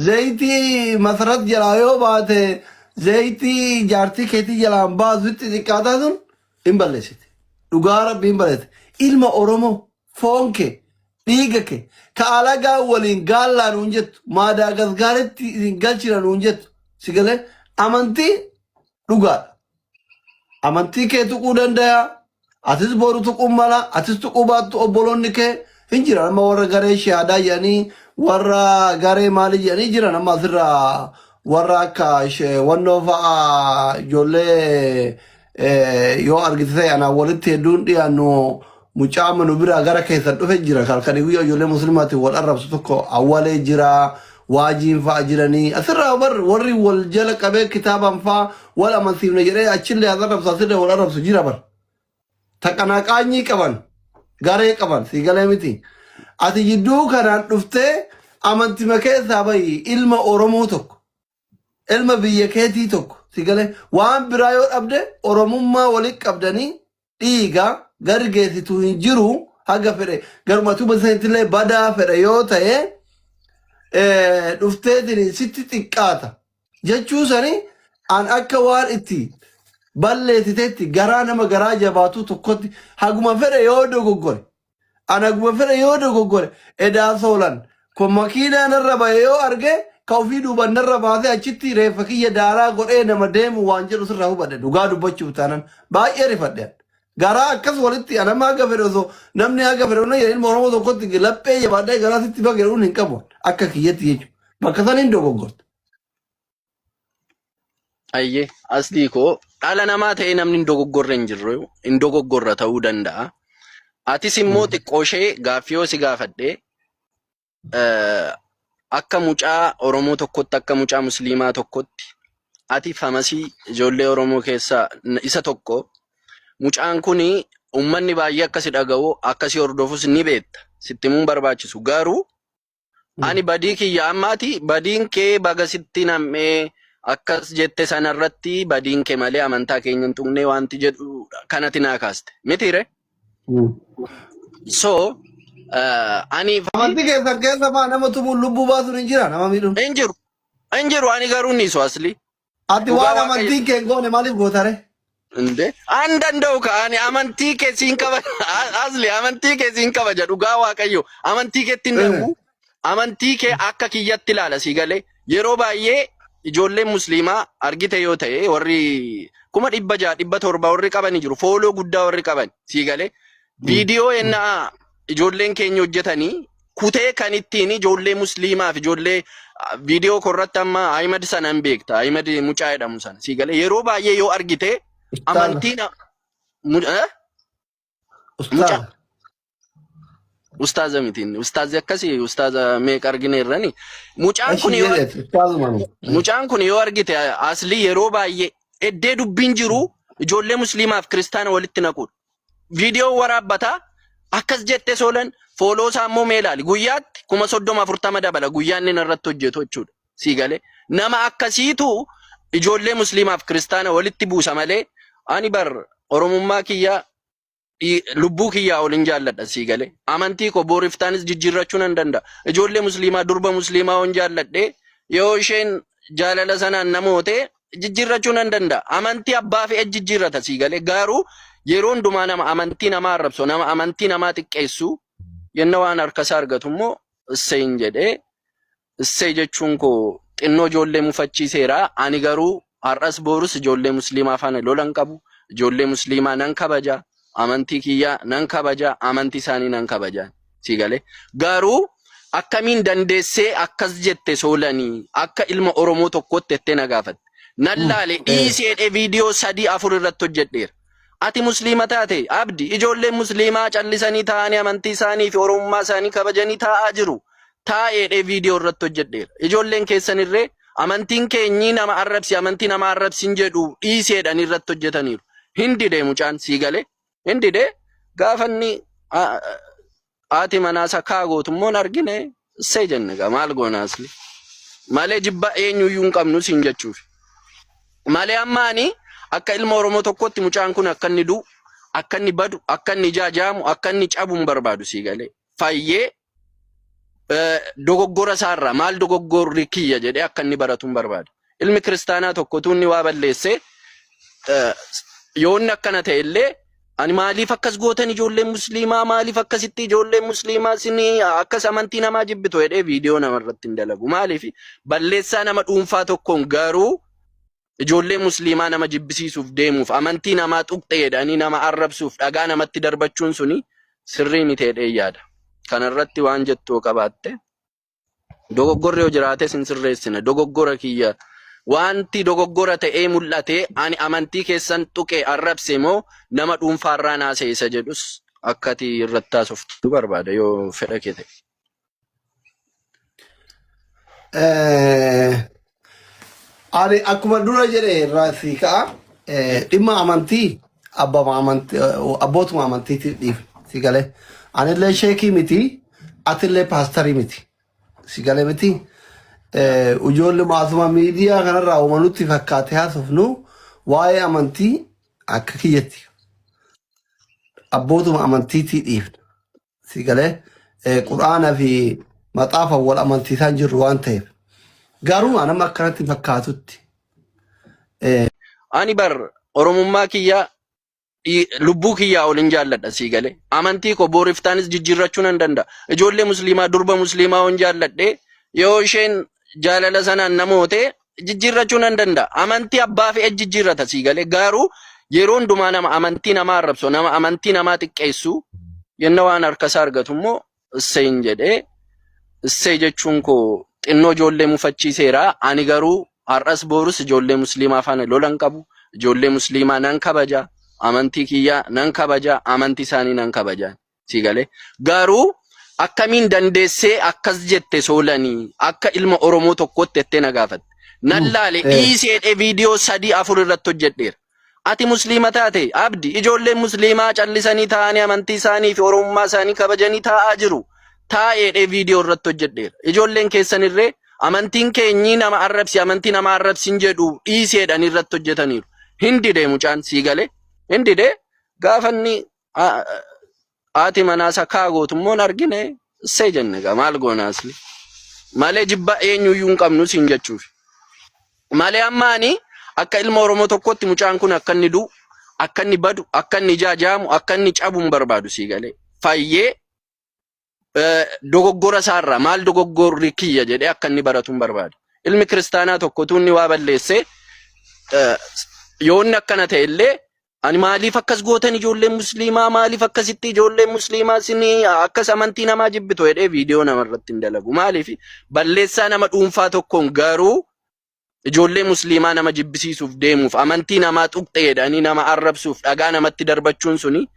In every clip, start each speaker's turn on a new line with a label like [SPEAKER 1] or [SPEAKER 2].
[SPEAKER 1] Zayitii masarat jalaa yoo baate zayitii jaartii keetii jalaan baasutti xiqqaataa sun hin balleessite. Dhugaa rabbi hin balleessite. Ilma Oromoo foon kee dhiiga kee ka alagaa waliin gaallaa nuun jettu Maadaagaskaaritti isin galchina nuun jettu si galee amantii dhugaadha. Amantii kee tuquu danda'a. Atis boru tuquu mala. Atis tuquu baattu obboloonni kee hin jiran. Amma warra garee shahaadaa jedhanii warra garee maalii jedhanii jiran amma asirraa warra akka wannoo fa'a ijoollee yoo argite ta'e anaan walitti hedduun dhiyaannu mucaa amma nu biraa gara keessan dhufe jira halkanii guyyaa ijoollee muslimaatiin wal arrabsu tokko awwalee jira waajiin fa'a jiranii asirraa bar warri wal jala qabee kitaabaan fa'a wal amansiifne jedhee achillee as arrabsu asillee wal arrabsu jira bar taqanaaqaanyii qaban garee qaban sii galee miti ati jidduu kanaan dhuftee amantima keessaa bahi ilma Oromoo tokko ilma biyya keetii tokko si galee waan biraa yoo dhabde oromummaa walitti qabdanii dhiiga gari geessitu hin jiru haga fedhe garuma tuba sanitillee badaa fedhe yoo ta'e dhufteetiin sitti xiqqaata jechuu sani an akka waan itti balleessitetti garaa nama garaa jabaatuu tokkotti haguma fedhe yoo dogoggore An haguma fedhe yoo dogoggore edaa soolan kun makiinaa narra bahe yoo arge ka ofii duuban narra baasee achitti reeffa kiyya daaraa godhee nama deemu waan jedhu sirraa hubadhe dhugaa dubbachuuf taanan baay'ee rifadhe an. Garaa akkas walitti an amma haga fedhe osoo namni haga fedhe onna ilma Oromoo tokkotti laphee jabaadhee garaa sitti baga jedhuun hin qabu akka kiyyatti jechuudha. Bakka san hin dogoggorte.
[SPEAKER 2] Ayyee aslii koo dhala namaa ta'ee namni hin dogoggorre hin jirru hin dogoggorra ta'uu danda'a. Atis immoo xiqqoo ishee gaaffii yoo si gaafadhe akka mucaa Oromoo tokkotti akka mucaa Musliimaa tokkotti ati famasii ijoollee Oromoo keessaa isa tokko mucaan kun uummanni baay'ee akka si dhaga'u akka si hordofus ni beekta sitti himuun barbaachisu garuu Ani badii kiyya ammaati badiin kee baga sitti nam'ee akkas jette sanarratti badiin kee malee amantaa keenya hin tuqnee wanti jedhu kanati naa kaaste mitiire. So ani
[SPEAKER 1] Amantii keessan keessa maa nama tumuun lubbuu baasuun hin jira nama miidhuun.
[SPEAKER 2] Hin jiru hin jiru ani garuu ni isu asli.
[SPEAKER 1] Ati
[SPEAKER 2] Dhugaa
[SPEAKER 1] waan
[SPEAKER 2] Waaqayyo.
[SPEAKER 1] amantiin kee hin goone maaliif gootare?
[SPEAKER 2] Inde an danda'u ka ani amantii kee siin kaba asli amantii kee siin kabaja dhugaa Waaqayyo amantii keetti hin darbu amantii kee akka kiyyatti ilaala sii galee yeroo baay'ee ijoolleen musliimaa argite yoo ta'e warri 600,000 700,000 warri qabani jiru fooloo guddaa warri qaban sii galee viidiyoo ennaa ijoolleen keenya hojjetanii kutee kan ittiin ijoollee musliimaaf ijoollee viidiyoo korratti amma Ahimad sana hin beekta. Ahimad mucaa jedhamu sana sii galee yeroo baay'ee yoo argite
[SPEAKER 1] Ustaaza.
[SPEAKER 2] amantiin eh? Mucaa
[SPEAKER 1] Ustaaza.
[SPEAKER 2] ustaaza miti inni. Ustaazi akkasii ustaaza meeqa argine irrani. Mucaan
[SPEAKER 1] Eshi
[SPEAKER 2] kun yoo
[SPEAKER 1] jedheet ustaazuma.
[SPEAKER 2] Mucaan kun yoo argite aslii yeroo baay'ee eddee dubbiin jiru ijoollee musliimaaf kiristaana walitti naquudha. Viidiyoo waraabbataa akkas jette soolan fooloo isaa immoo mee ilaali guyyaatti 30,000 40 dabala guyyaa inni narratti hojjetu jechuudha. Sii galee nama akkasiitu ijoollee musliimaaf kiristaana walitti buusa malee ani bar oromummaa kiyya lubbuu kiyyaa olin jaalladha sii galee amantii koo booriftaanis jijjiirrachuu nan danda'a. Ijoollee musliimaa durba musliimaa on jaalladhe yoo isheen jaalala sanaan namoote jijjiirrachuu nan danda'a. Amantii abbaa fe'e jijjiirrata sii galee garuu yeroo hundumaa nama amantii namaa arrabsu nama amantii namaa xiqqeessu yenna waan harka isaa argatu immoo isseeyin jedhee issee jechuun koo xinnoo ijoollee mufachiiseera. Ani garuu har'as boorus ijoollee musliimaa faana lola hin qabu. Ijoollee musliimaa nan kabaja. Amantii kiyyaa nan kabaja. Amantii isaanii nan kabaja. Sii galee. Garuu akkamiin dandeessee akkas jette soolanii akka ilma Oromoo tokkootti jettee na gaafatte. Nan laale dhiisi jedhee viidiyoo sadii afur irratti hojjedheera. Ati musliima taate abdi ijoolleen musliimaa callisanii taa'anii amantii isaanii fi oromummaa isaanii kabajanii taa'aa jiru. Taa'eedhee viidiyoo irratti hojjedheera. Ijoolleen keessanirree amantiin keenyii nama arrabsi amantii nama arrabsin jedhu dhiiseedhaan irratti hojjetaniiru. Hin dide mucaan sii galee. Hin dide gaafa inni haati manaa isaa kaa gootu immoo hin argine see jenne gaa maal goona asli. Malee jibba eenyuyyuu hin qabnu siin jechuuf. Malee amma ani akka ilma Oromoo tokkotti mucaan kun akka inni du'u, akka inni badu, akka inni ijaa jaamu, akka inni cabu hin barbaadu sii galee. Fayyee Dogoggora isaarraa maal dogoggorri kiyya jedhee akka inni baratuun barbaada. Ilmi kiristaanaa tokko utuu inni waa balleessee yoo inni akkana ta'e illee ani maaliif akkas gootan ijoolleen musliimaa maaliif akkasitti ijoolleen musliimaa isin akkas amantii namaa jibbitu jedhee viidiyoo namarratti hin dalagu. Maaliif balleessaa nama dhuunfaa tokkoon garuu ijoollee musliimaa nama jibbisiisuuf deemuuf amantii namaa tuqxe jedhanii nama arrabsuuf dhagaa namatti darbachuun suni sirrii miti jedhee yaada. Kanarratti waan jettu yoo qabaatte dogoggorri yoo jiraates hin sirreessina. Dogoggora kiyya wanti dogoggora ta'ee mul'ate ani amantii keessan tuqe arrabse moo nama dhuunfaarraa naasa'e isa jedhus akkati irratti haasoftu barbaada yoo fedha kee ta'e.
[SPEAKER 1] Ani akkuma dura jedhe irraa si ka'a. Dhimma amantii abbama amantii abbootuma amantiitiif dhiifne si galee. Anillee sheekii miti atillee paastarii miti si galee miti. Ijoollee maasuma miidiyaa kanarraa uuma nutti fakkaate haasofnu waa'ee amantii akka kiyyatti abbootuma amantiitii dhiifne. Si galee quraana fi maxaafa wal amansiisaa hin jirru waan ta'eef. Garuu anama akkanatti fakkaatutti.
[SPEAKER 2] Ani bar Oromummaa kiyya lubbuu kiyyaa ol hin jaalladha sii galee. Amantii koo booriftaanis jijjiirrachuu nan danda'a. Ijoollee musliimaa durba musliimaa yoon jaalladhe yoo isheen jaalala sanaan namoote jijjiirrachuu nan danda'a. Amantii abbaa fe'e jijjiirrata sii galee. Garuu yeroo hundumaa nama amantii namaa arrabsu nama amantii namaa xiqqeessu yenna waan harka isaa argatu immoo isseeyin jedhee issee jechuun koo xinnoo ijoollee mufachiiseera. Ani garuu har'as boorus ijoollee musliimaa faana lola hin qabu. Ijoollee musliimaa nan kabaja. Amantii kiyyaa nan kabaja. Amantii isaanii nan kabaja. Sii galee. Garuu akkamiin dandeessee akkas jette soolanii akka ilma Oromoo tokkootti jettee na gaafatte. Nan laale dhiisee jedhee viidiyoo sadii afur irratti hojjedheera. Ati musliima taate abdi ijoolleen musliimaa callisanii taa'anii amantii isaanii fi oromummaa isaanii kabajanii taa'aa jiru. Taa'ee jedhee viidiyoo irratti hojjedheera. Ijoolleen keessanirree amantiin keenyi nama arrabsi amantii nama arrabsin jedhu dhiisee jedhanii irratti hojjetaniiru. Hin didee mucaan sii galee. Hin didee gaafa inni haati manaa isaa kaa gootu immoo hin argine see jenne egaa maal goona asli. Malee jibba eenyuyyuu hin qabnu siin jechuuf. Malee amma ani akka ilma Oromoo tokkotti mucaan kun akka inni du'u, akka inni badu, akka inni jaajaamu, akka inni cabu hin barbaadu sii galee. Fayyee dogoggora isaarraa maal dogoggorri kiyya jedhee akka inni baratu hin barbaada. Ilmi kiristaanaa tokko utuu inni waa balleessee yoo inni akkana ta'e illee ani maaliif akkas gootan ijoolleen musliimaa maaliif akkasitti ijoolleen musliimaa isin akkas amantii namaa jibbitu jedhee viidiyoo namarratti hin dalagu. Maaliif balleessaa nama dhuunfaa tokkoon garuu ijoollee musliimaa nama jibbisiisuuf deemuuf amantii namaa tuqxe jedhanii nama arrabsuuf dhagaa namatti darbachuun suni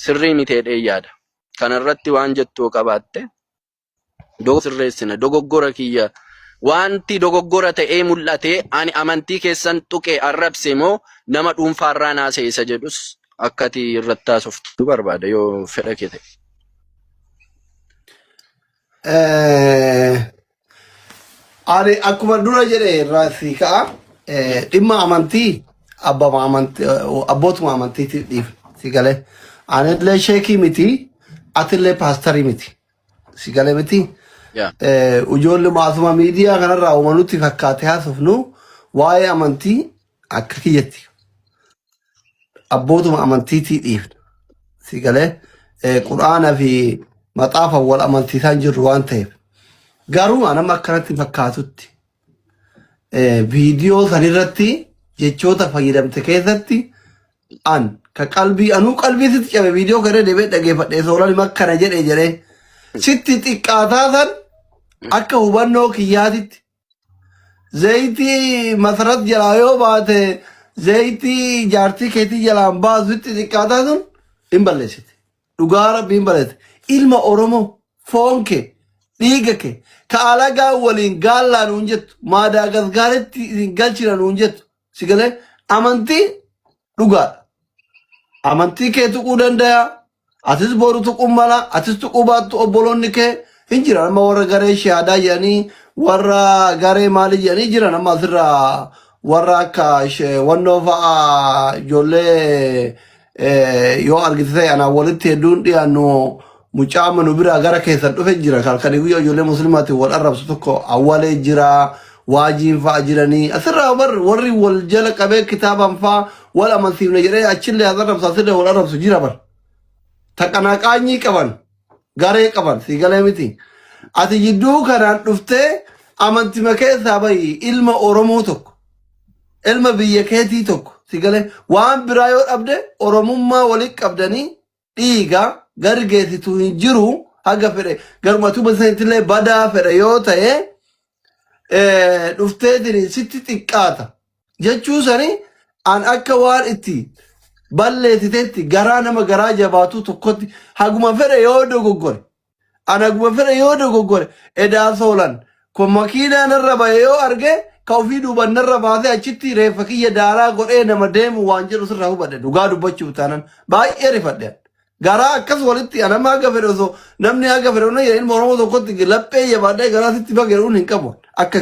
[SPEAKER 2] sirrii miti jedhee yaada. Kanarratti waan jettu yoo qabaatte sirreessina dogoggora kiyya wanti dogoggora ta'ee mul'ate ani amantii keessan tuqe arrabse moo nama dhuunfaarraa naasa'e isa jedhus akkati irratti haasoftu barbaada yoo fedha kee ta'e.
[SPEAKER 1] Ani akkuma dura jedhe irraa si ka'a. Dhimma amantii abbama amantii abbootuma amantiitiif dhiifne si galee. Anillee sheekii miti atillee paastarii miti si galee miti.
[SPEAKER 2] Yaa.
[SPEAKER 1] Ijoollee maasuma miidiyaa kanarraa uuma nutti fakkaate haasofnu waa'ee amantii akka kiyyatti abbootuma amantiitii dhiifne si galee quraana fi maxaafa wal amansiisaa hin jirru waan ta'eef. Garuu anama akkanatti fakkaatutti viidiyoo sanirratti jechoota fayyadamte keessatti an ka qalbii anuu qalbii sitti cabe viidiyoo kana deebee dhageeffadhe soolan makkana jedhe jedhee sitti xiqqaataa san akka hubannoo kiyyaatitti Zayitii masarat jalaa yoo baate zayitii jaartii keetii jalaan baasu itti xiqqaataa sun hin balleessite. Dhugaa rabbi hin balleessite. Ilma Oromoo foon kee dhiiga kee ka alagaa waliin gaallaa nuun jettu maadaagasgaaritti isin galchina nuun jettu si galee amantii dhugaadha. Amantii kee tuquu danda'a. Atis boru tuquu mala. Atis tuquu baattu obboloonni kee hin jiran. Amma warra garee shahaadaa jedhanii warra garee maalii jedhanii jiran. Amma asirraa warra akka wannoo fa'aa ijoollee yoo argite ta'e anaan walitti hedduun dhiyaannu Mucaa amma nu biraa gara keessan dhufe jira. Halkanii guyyaa ijoollee muslimaatiin wal arrabsu tokko awwalee jira. Waajiin fa'a jiranii. Asirraa bar warri wal jala qabee kitaaban fa'a wal amansiifne jedhee achillee as arrabsu asillee wal arrabsu jira bar. Taqanaaqaanyii qaban. Garee qaban sii galee miti. Ati jidduu kanaan dhuftee amantima keessaa bahi ilma Oromoo tokko. Ilma biyya keetii tokko si galee waan biraa yoo dhabde Oromummaa walitti qabdanii dhiiga gargeessitu hin jiru haga fedhe garuma tuba sanitillee badaa fedhe yoo ta'e dhufteetiin sitti xiqqaata jechuu sani an akka waan itti balleessiteetti garaa nama garaa jabaatuu tokkotti haguma fedhe yoo dogoggore An haguma fedhe yoo dogoggore edaa soolan kun makiinaa narra bahe yoo arge ka ofii duuban narra baasee achitti reeffa kiyya daaraa godhee nama deemu waan jedhu sirraa hubadhe dhugaa dubbachuuf taanan baay'ee rifadhe. Garaa akkas walitti an amma haga fedhe osoo namni haga fedhe onna ilma Oromoo tokkotti laphee jabaadhee garaa sitti bageedhuun hin qabu akka.